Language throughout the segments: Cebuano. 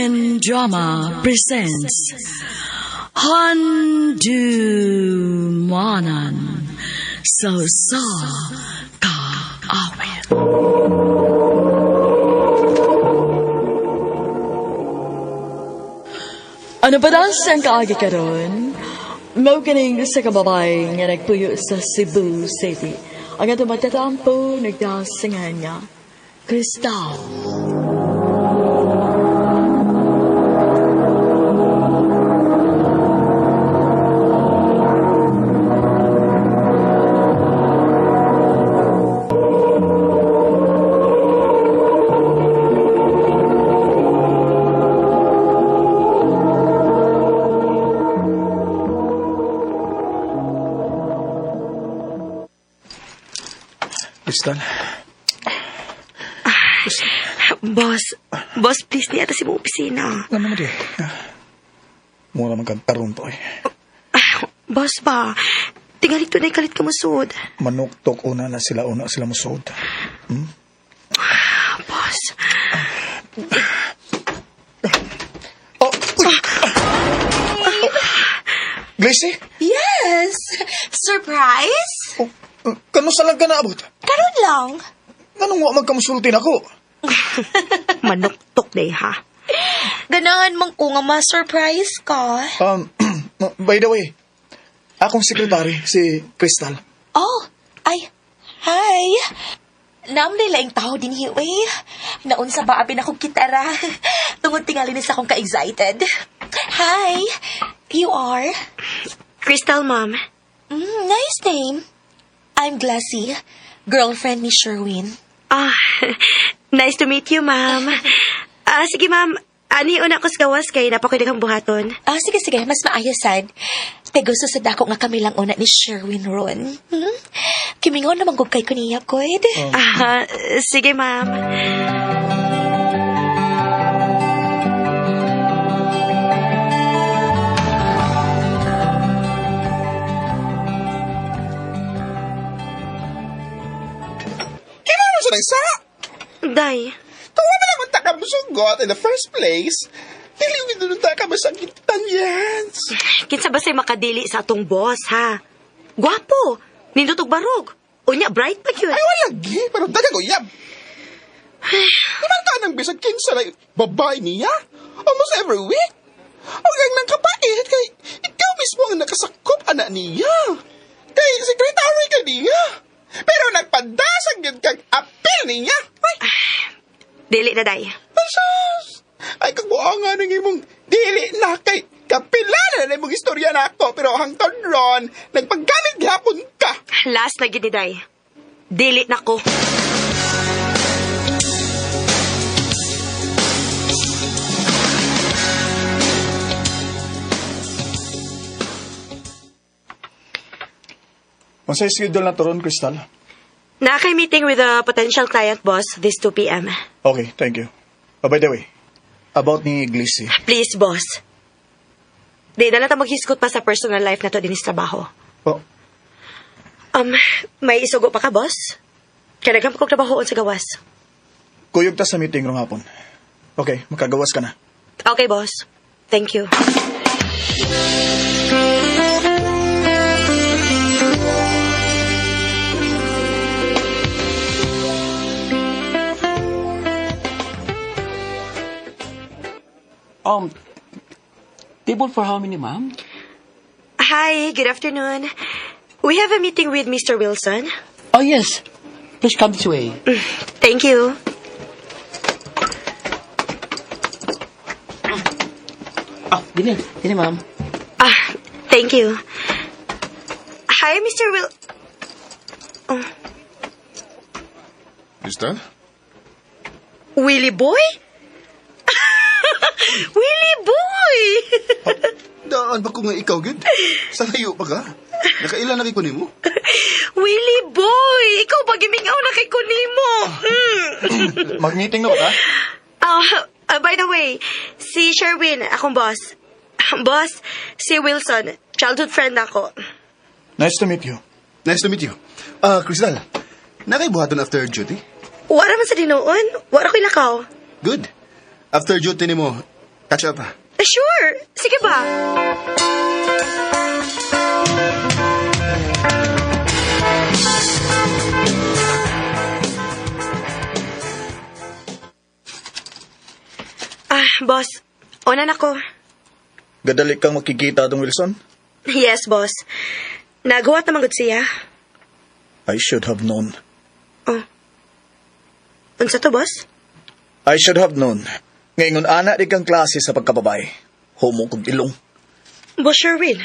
Philippine Drama presents Handumanan sa Usa Ka Awit. Ano pa daw siyang kaagi karon? Mao kining usa ka babae nga nagpuyo sa Cebu City. Ang atong magtatampo nagdasingan nga Crystal. Crystal? Boss, boss, please, niya si mong opisina. Ano naman di? Mura man kang taron to eh. Ah, boss ba, tingali to na kalit ka musod. Manuktok una na sila musod. Ah, boss, Oh! Uy! Oh. Glacy? Yes! Surprise? Oh, kano sa lang ka naabot? Karon lang. Anong wa magkamusulti na ko? Manuktok day ha. Ganahan man ko nga ma-surprise ka. By the way, akong sekretary, si Crystal. Oh, ay, hi. Naamlay laing tao din hiway. Naunsa ba abi na kong kitara? Tungod tingali ni sa akong ka-excited. Hi, you are? Crystal, ma'am. Nice name. I'm Glassy, girlfriend ni Sherwin. Ah, nice to meet you, ma'am. Ah, sige, ma'am. Ani una ko sa gawas kay napakoy daghang buhaton. Ah, sige, sige. Mas maayos sad. Kay gusto sa dako nga kami lang una ni Sherwin ron. Hmm? Kimingaw naman gud kay kuniya, koyd. Ah, sige, ma'am. Kailangan sa nagsa! Day, Tuwa na naman ta ka musugot in the first place. Dili ko doon ta ka masakitan, yes. kinsa ba say makadili sa atong boss, ha? Gwapo, nindot og barog. Unya, bright pa yun. Ay, wala gi. Pero daga ko, yab. Naman ka ng bisag kinsa na babae niya. Almost every week. Hanggang nang kapait kay ikaw mismo ang nakasakop anak niya. Kay secretary ka niya. Pero nagpadasag yun kag apel niya. Ay, Dili na, day. Asus! Ay, kagbuangan ng imong dili na kay kapilala na imong istorya na ako. Pero hangtod ron, nagpaggamit gihapon ka. Last na gid ni Day. Dili na ko. Unsay schedule na to ron, Crystal? Na kay meeting with a potential client, boss, this 2 p.m. Okay, thank you. Oh, by the way, about ni Glacy. Please, boss. Di na lang ta maghisgot pa sa personal life na to din sa trabaho. Oh, May isugo pa ka, boss? Kaya pa kong trabahoon sa gawas. Kuyog ta sa meeting rong hapon. Okay, makagawas ka na. Okay, boss. Thank you. Table for how many, ma'am? Hi, good afternoon. We have a meeting with Mr. Wilson. Oh, yes. Please come this way. Thank you. Ah, dini. Dini, ma'am. Ah, thank you. Hi, Mr. Wil... Oh. Crystal? Willie Boy? Willie Boy! Daan ba ko nga ikaw, gud? Sa layo pa ka? Nakailan na kay kunin mo? Willie Boy! Ikaw ba gimingaw na kay kunimo? Mag-meeting na ba ka? By the way, si Sherwin, akong boss. Boss, si Wilson, childhood friend ako. Nice to meet you. Nice to meet you. Crystal, nakaibuhaton after duty? Wala man sa dinuon. Wala ko'y lakaw. Good. After duty nimo, Catch up, ha? Sure! Sige ba? Ah, boss. Una na ko. Gadali kang makikita dong Wilson? Yes, boss. Nagawa naman gud siya. I should have known. Oh. Unsa to, boss? I should have known. Ngayon, ana di kang klase sa pagkababay. Homo kong ilong. Boss Sherwin.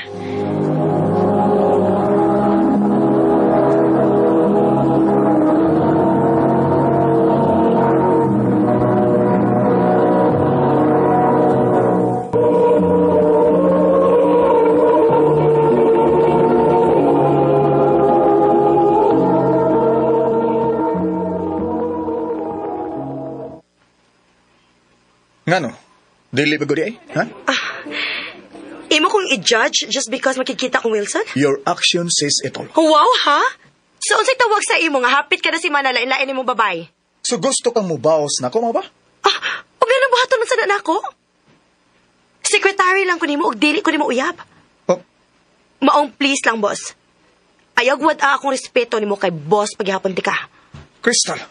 Ngano? Dili ba gudi ay? Ha? Imo kong i-judge just because makikita kong Wilson? Your action says it all. Wow, ha? So, unsay tawag sa imo nga hapit ka na si Manala lain imong babay? So gusto kang mubaos na ko, ba? Ah, ug ganun buhaton man sa nako? Secretary lang ko nimo ug dili ko nimo uyab. Oh, Maong please lang, boss. Ayaw wad akong respeto nimo kay boss paghihapon ti ka. Crystal.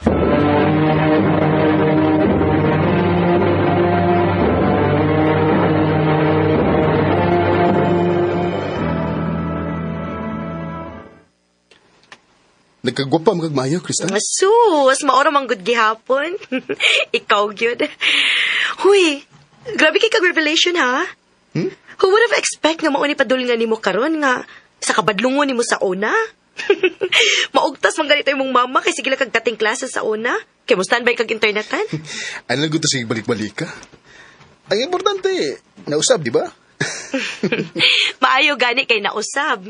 Nagkagwapa magagmayo, Crystal. Sus, maoro man gud gihapon. Ikaw gyud. Huy, grabe kay kag revelation ha. Who would have expect nga mauni padul nga nimo karon nga sa kabadlungon nimo sa una? Maugtas man ganito imong mama kay sige lang kag kating klase sa una. Kay mo standby kag internetan. Ano lang gusto sige balik-balik ka? Ang importante, nausab, di ba? Maayo gani kay nausab.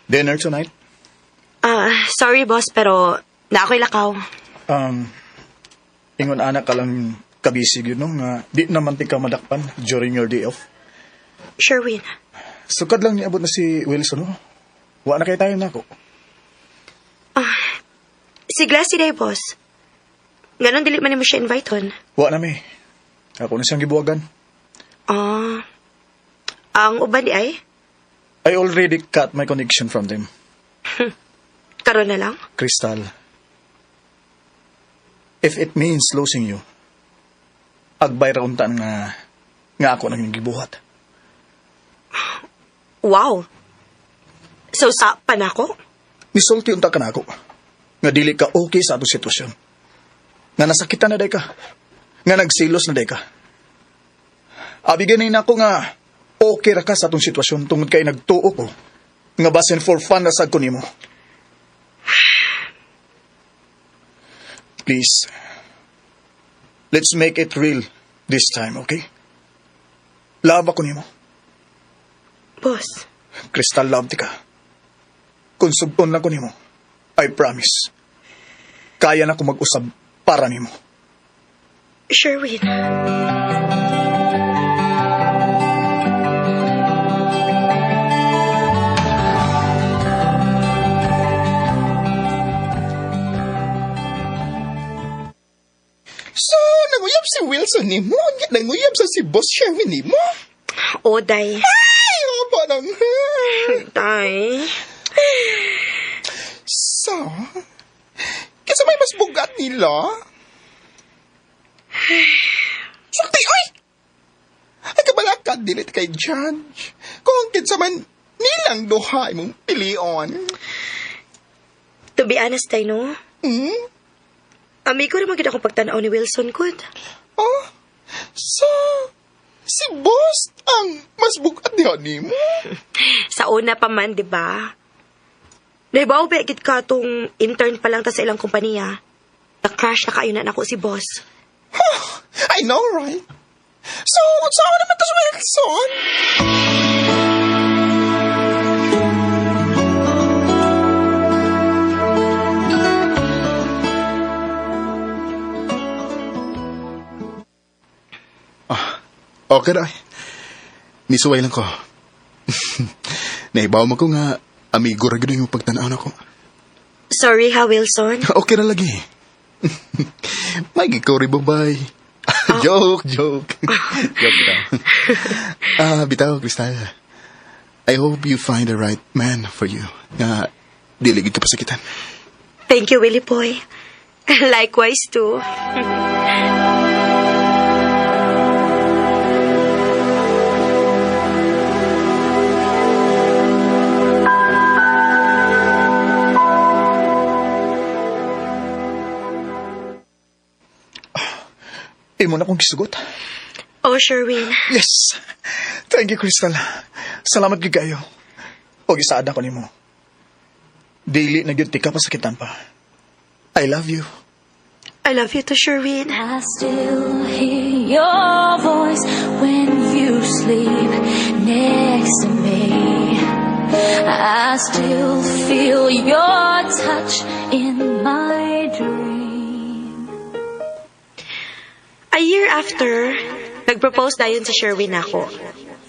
Dinner tonight? Ah, sorry boss pero na ako'y lakaw. Ingon ana ka lang kabisig yun, no? Nga, di naman ti ka madakpan during your day off. Sherwin. Sukad lang niabot na si Wilson, no? Wa na kay tayo nako. Si Glassy day boss. Ganon dili man nimo siya invite hon. Wa na mi. Ako na siyang gibuwagan. Ah. Ang uban di ay I already cut my connection from them. karon na lang. Crystal, if it means losing you, agbay ra unta nga nga ako nang gibuhat. Wow. So sa pa nako? Nisulti unta ka nako. Nga dili ka okay sa atong sitwasyon. Nga nasakitan na day ka. Nga nagsilos na day ka. Abi ganin nako nga okay ra ka sa atong sitwasyon tungod kay nagtuo ko. Nga basin for fun na sad ko nimo. Please, let's make it real this time, okay? Love ako nimo. Boss. Crystal, love ti ka. Kung sugton lang ko nimo, I promise. Kaya na ko mag-usab para nimo. Sherwin. So, nanguyab si Wilson ni mo, nanguyab sa si Boss Sherwin ni mo. Oday. Ay, opo nang. Tay. So, kasi may mas bugat nila. Sulti, oy! Ay, kabalaka, dili kay judge. Kung kinsa man nilang duha imong pilion. To be honest, tay, no? Hmm? Amigo naman gid akong pagtan-aw ni Wilson gud. Oh, so, si boss ang mas bugat diha nimo. Sa una pa man, di ba? Naibaw ba gid ka tong intern pa lang ta sa ilang kompanya. Na-crush na kayo na nako si boss. I know, right? So, saan naman to si Wilson? Ah, okay na. Nisuway lang ko. Naibaw mo ko nga, amigo ra gyud yung pagtanaw nako. Sorry ha, Wilson. Okay na lagi. May gikaw rin babay. Joke, joke. Joke bitaw. Ah, bitaw, Crystal. I hope you find the right man for you. Nga, dili gid ka pasakitan. Thank you, Willie Boy. Likewise too. Imo na kong gisugot. Oh, Sherwin. Yes. Thank you, Crystal. Salamat gyud kayo. Og isaad ako nimo. Dili na gyud tika pasakitan pa. I love you. I love you too, Sherwin. I still hear your voice when you sleep next to me. I still feel your touch in my dream. A year after, nag-propose dayon sa Sherwin nako.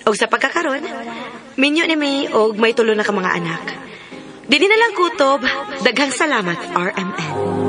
Og sa pagkakaron, minyo ni May og may tulo na ka mga anak. Dili na lang kutob, daghang salamat, RMN.